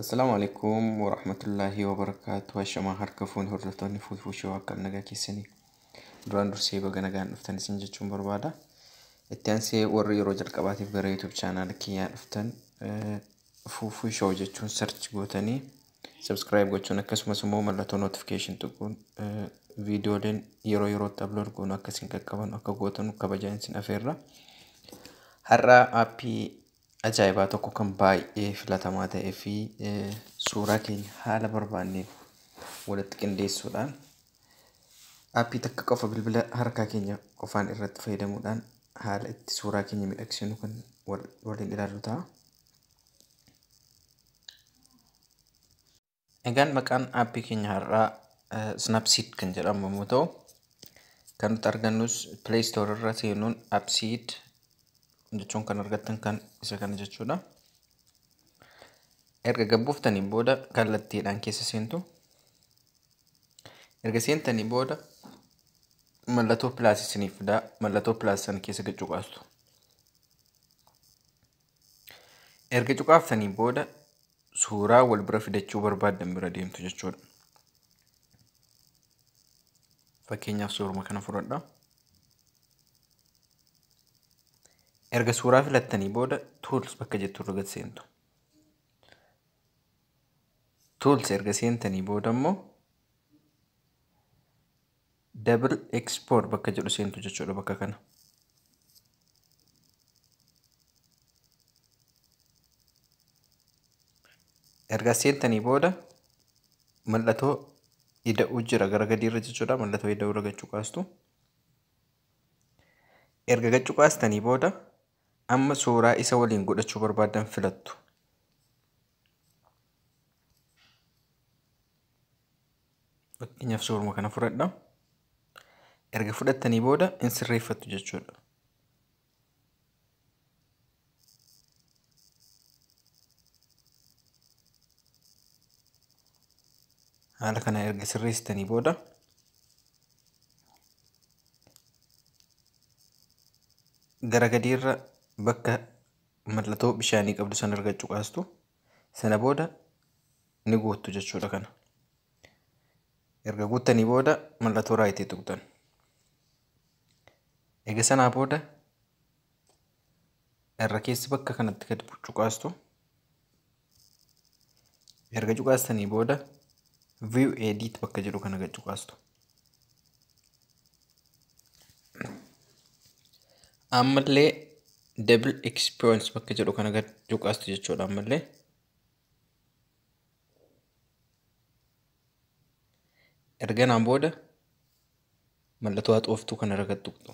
Assalaamu alaikum warahmatullaahi wabarakaatu. Ashamaa harka fuun hordoftoonni Fuufuu akkam nagaa keessanii duraan dursee baga nagaan dhuftan isin jechuun barbaada. Itti aansee warri yeroo jalqabaatiif gara YouTube chaanaala kiyyaa dhuftan Fuufuu Show jechuun search gootanii subscribe gochuun akkasumas immoo mallattoo notification tuquun viidiyooleen yeroo yerootti upload goonu akka isin qaqqaban akka gootanu kabajaan isin afeerra. Har'a aappii ajaa'ibaa tokko kan baay'ee filatamaa ta'ee fi suuraa keenya haala barbaanneen walitti qindeessuudhaan aappii takka qofa bilbila harkaa keenya qofaan irratti fayyadamuudhaan haala itti suuraa keenya miidhagsinu kan waliin ilaallu ta'a. Egaan maqaan aappii keenya har'aa Snapseed kan jedhamu yommuu ta'u, kan nuti argannus Play Store irra seenuun Appseed jechuun kan argattan kan isa kana jechuudha. Erga gabbuuftanii booda kallattiidhaan keessa seentu. Erga seentanii booda mallattoo pilaas isiniif fidaa. Mallattoo pilaas sana keessa gad cuqaastu. Erga cuqaaftanii booda suuraa wal bira fidachuu barbaaddan bira deemtu jechuudha. Fakkeenyaaf suuruma kana fudhadhaa. Erga suuraa filattanii booda Tools bakka jettu irra gad seentu. Tools erga seentanii booda immoo Double Export bakka jedhu seentu jechuudha bakka kana. Erga seentanii booda mallattoo ida'uu jira gara gadiirra jechuudha. Mallattoo ida'uu irra gad cuqaastu. Erga gad cuqaastanii booda amma suuraa isa waliin godhachuu barbaaddan filattu. Fakkeenyaaf suuruma kana fudhadha. Erga fudhattanii booda in sirreeffattu jechuudha. Haala kana erga sirreessitanii booda gara gadiirra bakka mallattoo bishaanii qabdu sana erga cuqaastu sana booda ni guuttu jechuudha kana. Erga guuttanii booda mallattoo raayitii tuqxan. Egaa sanaa booda irra keessi bakka kanatti gad cuqaastu. Erga cuqaastanii booda View Edit bakka jedhu kana gad cuqaastu. Ammallee Double Experience bakka jedhu kana gad cuqaastu jechuudha ammallee. Erganaan booda mallattoo haxooftuu kana irra gad tuqxu.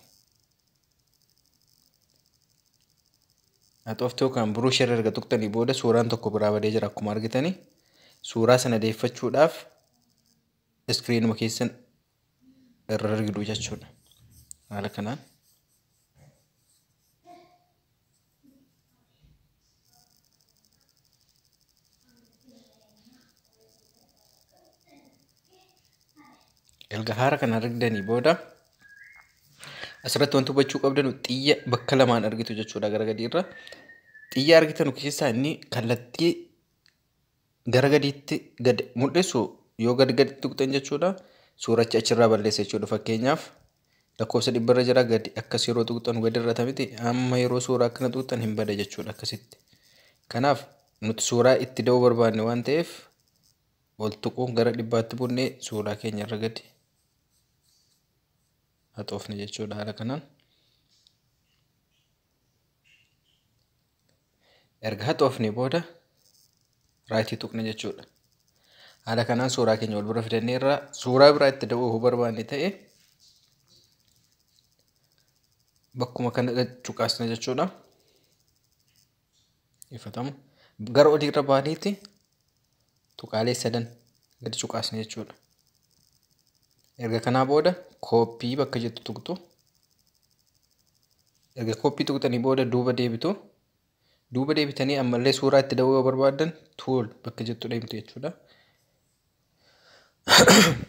Haxooftuu kan buruushii irra erga tuqxanii booda suuraan tokko biraa badee jira akkuma argitanii. Suuraa sana deeffachuudhaaf iskiriinuma keessan irra argitu jechuudha. Haala kanaan. Erga haala kana argitanii booda asirratti wanti hubachuu qabdan xiyya bakka lamaan argitu jechuudha gara gadiirra. Xiyya argitan keessaa inni kallattii gara gadiitti gad mul'isu yoo gad gadi tuqxan jechuudha. Suurachi achirraa balleessa jechuudha. Fakkeenyaaf lakkoofsa dhibbarra jira gadi akkas yeroo tuqxan gadi irra miti amma yeroo suuraa akkana tuqxan hin bada jechuudha akkasitti. Kanaaf nuti suuraa itti da'uu barbaanne waan ta'eef ol tuquun gara dhibbaatti bunnee suuraa keenya irra gadi haxoofne jechuudha haala kanaan. Erga haxoofne booda raayitii tuqne jechuudha. Haala kanaan suuraa keenya wal bira fidannee irraa suuraa biraa itti da'uu yoo barbaanne ta'e bakkuma kana cuqaasne jechuudha. Ifatamu. Gara oliirra baaniiti tuqaalee sadan gadi cuqaasne jechuudha. Erga kanaa booda kooppii bakka jettu tuqxu. Erga kooppii tuqxanii booda duuba deebitu. Duuba deebitanii ammallee suuraa itti da'uu yoo barbaaddan tuul bakka jettu deemtu jechuudha.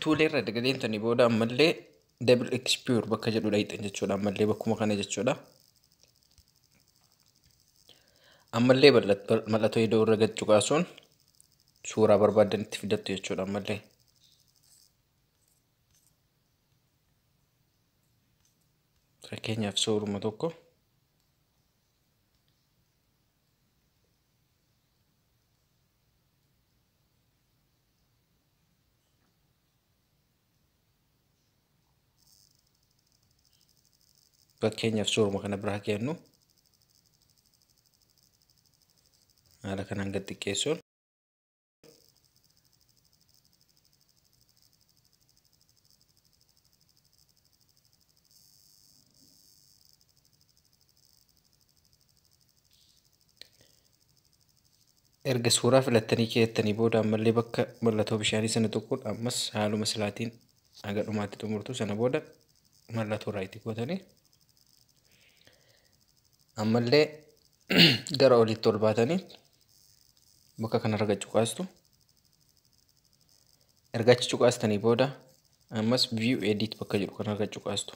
Tuulee irra erga deemtanii booda ammallee Double Expure bakka jedhu dhayxan jechuudha. Ammallee bakkuma kana jechuudha. Ammallee mallattoo ida'uu irra gad cuqaasuun Suuraa barbaaddan itti fidattu jechuudha ammallee. Fakkeenyaaf suuruma tokko fakkeenyaaf suuruma kana biraa kennu haala kanaan gad xiqqeessuun erga suuraa filattanii keettanii booda ammallee bakka mallattoo bishaanii sana tuquun ammas haaluma silaatiin haga dhumaatti xumurtu. Sana booda mallattoo raayitii gootanii ammallee gara oliitti ol baatanii bakka kanarra gad cuqaastu. Erga achi cuqaastanii booda ammas view edit bakka jedhu kanarra gad cuqaastu.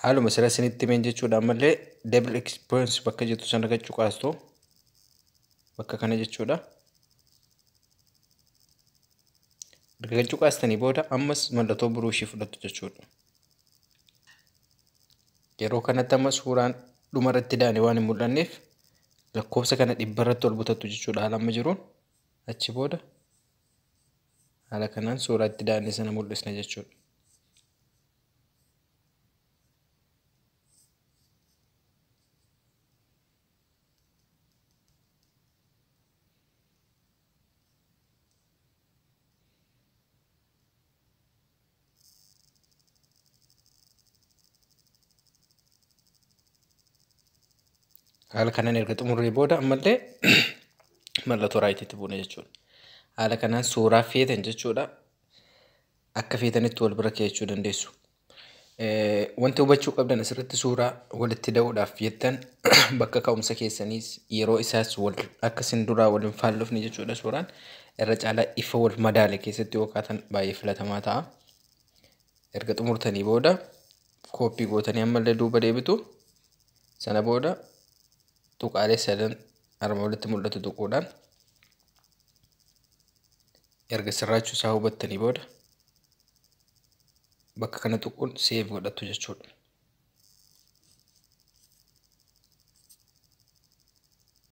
Haaluma sira isinitti himeen jechuudha ammallee double exposure bakka jettu sana gad cuqaastu bakka kana jechuudha. Erga gad cuqaastanii booda ammas mallattoo buruushii fudhattu jechuudha. Yeroo kanatti amma suuraan dhumarratti daane waan hin mul'anneef lakkoofsa kana dhibbarratti ol butattu jechuudha haala amma jiruun. Achi booda haala kanaan suuraa itti daane sana mul'isna jechuudha. Haala kanaan erga xumurree booda ammallee mallattoo raayitiitti buuna jechuudha. Haala kanaan suuraa feetan jechuudha. Akka feetanitti wal bira keechuu dandeessu. Wanti hubachuu qabdan asirratti suuraa walitti da'uudhaaf jettan bakka ka'umsa keessaniis yeroo isaas wal akka isin duraa wal hin faallofne jechuudha. Suuraan irra caalaa ifa wal madaale keessatti yoo kaatan baay'ee filatamaa ta'a. Erga xumurtanii booda kooppii gootanii ammallee duuba deebitu. Sana booda tuqaalee sadan arma walitti mul'atu tuquudhaan erga sirraachuu isaa hubattanii booda bakka kana tuquun seef godhattu jechuudha.